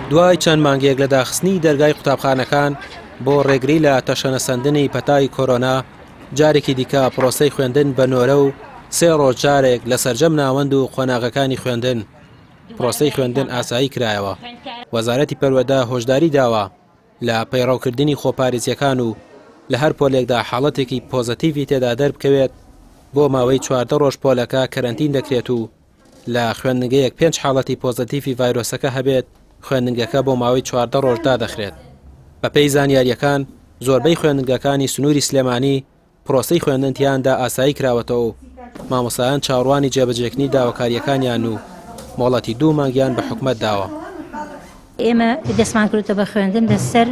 دوای چەند مانگێک لە داخستنی دەرگای قوتابخانەکان بۆ ڕێگری لە تەشەنەسەندنی پەتای کۆرۆنا، جارێکی دیکە پرۆسەی خوێندن بە نۆرە و سێ ڕۆژ جارێک لە سەرجەم ناوەند و قۆناغەکانی خوێندن پرۆسەی خوێندن ئاسایی کرایەوە. وەزارەتی پەروەردە هۆشداری داوە لە پەیڕەوکردنی خۆپارێزییەکان و لە هەر پۆلێکدا حاڵەتێکی پۆزەتیڤی تێدا دەربکەوێت بۆ ماوەی 14 ڕۆژ پۆلەکە کەرەنتین دەکرێت و لە خوێندنگەیەک پێنج حاڵەتی پۆزەتیڤی ڤایرۆسەکە هەبێت خوێندنگەکە بۆ ماوەی 14 ڕۆژ دادەخرێت. بەپێی زانیارییەکان زۆربەی خوێندنگەکانی سنووری سلێمانی پرۆسەی خوێندن تیاندا ئاسایی کراوەتەوە و مامۆستایان چاوەڕوانی جێبەجێکردنی داواکارییەکانیان و مۆڵەتی دوو مانگیان بە حکومەت داوە. ئێمە دەستمان کردووە بە خوێندن لەسەر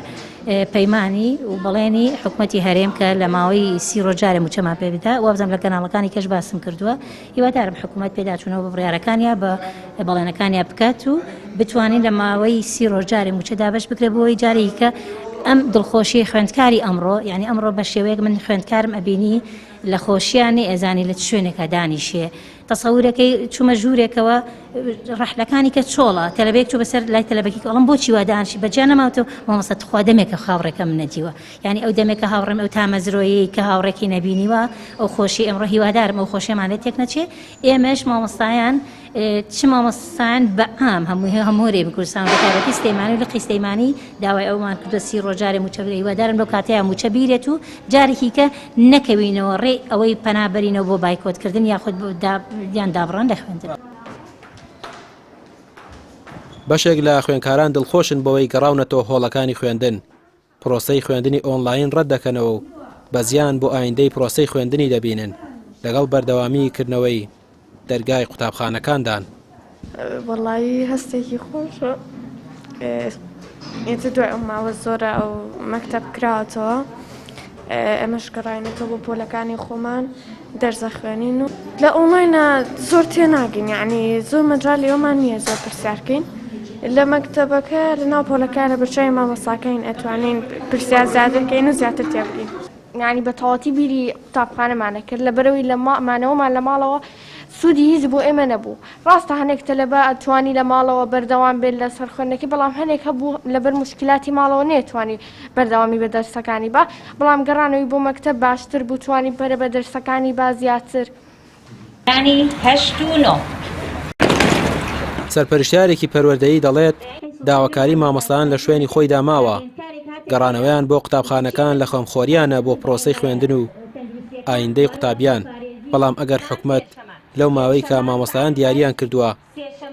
پەیمانی و بەڵێنی حکومەتی هەرێم کە لە ماوەی سی ڕۆژ جارێ مووچەمان پێ بدا، وابزانم لە کەناڵەکانی کەش باسم کردووە، هیوادارم حکومەت پێداچوونەوە بە بڕیارەکانیا بە بەڵێنەکانیا بکات و بتوانین لە ماوەی سی ڕۆژ جارێ مووچە دابەش بکرێت بۆ ئەوەی جارێکی کە ئەم دڵخۆشیەی خوێندکاری ئەمڕۆ یعنی ئەمڕۆ بە شێوەیەک من خوێندکارم ئەبینی لە خۆشیان نەیئەزانی لە چ شوێنێکا دانیشێ تەسەورەکەی چوومە ژوورێکەوە ڕەحلەکانی کە چۆڵە تەلەبەیەک چوو بەسەر لای تەلەبەکی ئەڵم بۆچی وا دانیشی بەجیا نەماوتەوە مامۆستا تخوا دەمێکە خاوڕێکەم نەدیوە یعنی ئەو دەمێکە هاوڕێم ئەو تامەزرۆیەی کە هاوڕێکی نەبینیوە ئەو خۆشی ئەمڕۆ هیوادارم ئەو خۆشیمان لێ تێک نەچێ ئێمەش مامۆستایان چ مامۆستایان بە عام هەموو هەموو هەرێمی کوردستان بە تایبەتی سلێمانی و لقی سلێمانی داوای ئەومان کردووە سی ڕۆژ جارێ مووچە بدرێت هیوادارم لەو کاتەیا مووچە بیرێت و جارێکی کە نەکەوینەوە ڕێی ئەوەی پەنا بەرینەوە بۆ بایکۆت کردن یاخود یان دابڕان لە خوێندن. بەشێک لە خوێندکاران دڵخۆشن بەوەی گەڕاونەتەوە هۆڵەکانی خوێندن، پرۆسەی خوێندنی ئۆنڵاین ڕەتدەکەنەوە و بە زیان بۆ ئایندەی پرۆسەی خوێندنی دەبینن، لەگەڵ بەردەوامیی کردنەوەی دەرگای قوتابخانەکاندان. وەڵایی هەستێکی خۆشە ئێتر دوای ئەو ماوە زۆرە ئەو مەکتەب کراوەتەوە ئێمەش گەڕاینەتەوە بۆ پۆلەکانی خۆمان دەرزە خوێنین و لە ئۆنلاینە زۆر تێناگەین یعنی زۆر مەجالی ئەومان نییە زۆر پرسیارکەین لە مەکتەبەکە لە ناو پۆلەکە لە بەرچاوی مامۆستاکەین ئەتوانین پرسیار زیادەکەین و زیاتر تێبگەین. یانی بە تەواوەتی بیری قوتابخانەمان نەکرد لەبەرئەوەی لە مانەوەمان لە ماڵەوە سوودی هیچ بۆ ئێمە نەبوو ڕاستە هەنێک تەلەبە توانی لە ماڵەوە بەردەوام بێت لەسەر خوێندنەکەی بەڵام هەنێک هەبوو لەبەر موشکیلاتی ماڵەوە نەیتوانی بەردەوامی بە دەرسەکانی با بەڵام گەڕانەوەی بۆ مەکتەب باشتر بوو توانی پەرە بە دەرسەکانی با زیاتر. انی هەشت و نۆ. سەرپەرشتیارێکی پەروەردەیی دەڵێت، داواکاری مامۆستایان لە شوێنی خۆیدا ماوە، گەڕانەوەیان بۆ قوتابخانەکان لە خەمخۆریانە بۆ پرۆسەی خوێندن و ئایندەی قوتابیان، بەڵام ئەگەر حکومەت لەو ماوەی کە مامۆستایان دیاریان کردووە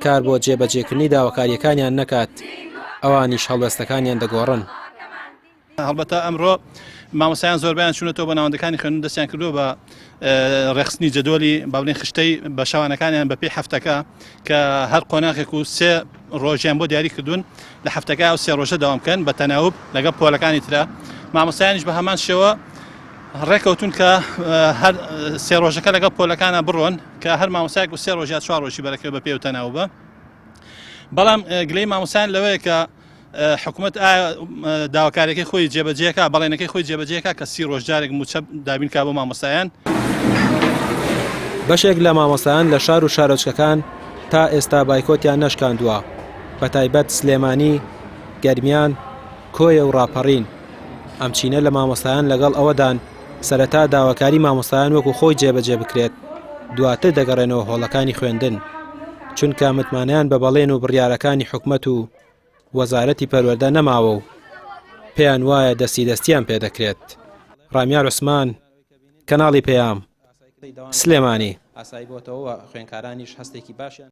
کار بۆ جێبەجێکردنی داواکارییەکانیان نەکات، ئەوانیش هەڵوێستەکانیان دەگۆڕن. هەڵبەتە ئەمڕۆ مامۆستایان زۆربەیان چوونەتەوە بە ناوەندەکانی خوێندن دەستیان کردووە بە ڕێخستنی جەدۆلی با بڵێن خشتەی بە شەوانەکانیان بە پێی هەفتەکە کە هەر قۆناغێک و سێ ڕۆژیان بۆ دیاری کردوون لە هەفتەکە ئەو سێ ڕۆژە داوام بکەن بە تەناوب لەگەڵ پۆلەکانی ترە مامۆستایانیش بە هەمان شێوە ڕێکەوتون کە هەر سێ ڕۆژەکە لەگەڵ پۆلەکانە بڕۆن کە هەر مامۆستایەک و سێ ڕۆژ یا چوار ڕۆژی بەرەکەوێت بە پێ و تەناوبە بەڵام گلەی مامۆستایان لەوەیە کە حکومەت ئایا داواکاریەکەی خۆی جێبەجێکا بەڵێنەکەی خۆی جێبەجێکا کە سی ڕۆژ جارێک مووچە دابینکا بۆ مامۆستایان؟ بەشێک لە مامۆستایان لە شار و شارۆچکەکان تا ئێستا بایکۆتیان نەشکاندووە، بەتایبەت سلێمانی، گەرمیان، کۆیە و ڕاپەڕین. ئەم چینە لە مامۆستایان لەگەڵ ئەوەدان سەرەتا داواکاری مامۆستایان وەکو خۆی جێبەجێ بکرێت، دواتر دەگەڕێنەوە هۆڵەکانی خوێندن، چونکە متمانەیان بە بەڵێن و بڕیارەکانی حکومەت و وەزارەتی پەروەردە نەماوە و پێیان وایە دەستی دەستیان پێدەکرێت. ڕامیار عوسمان، کەناڵی پەیام، سلێمانی.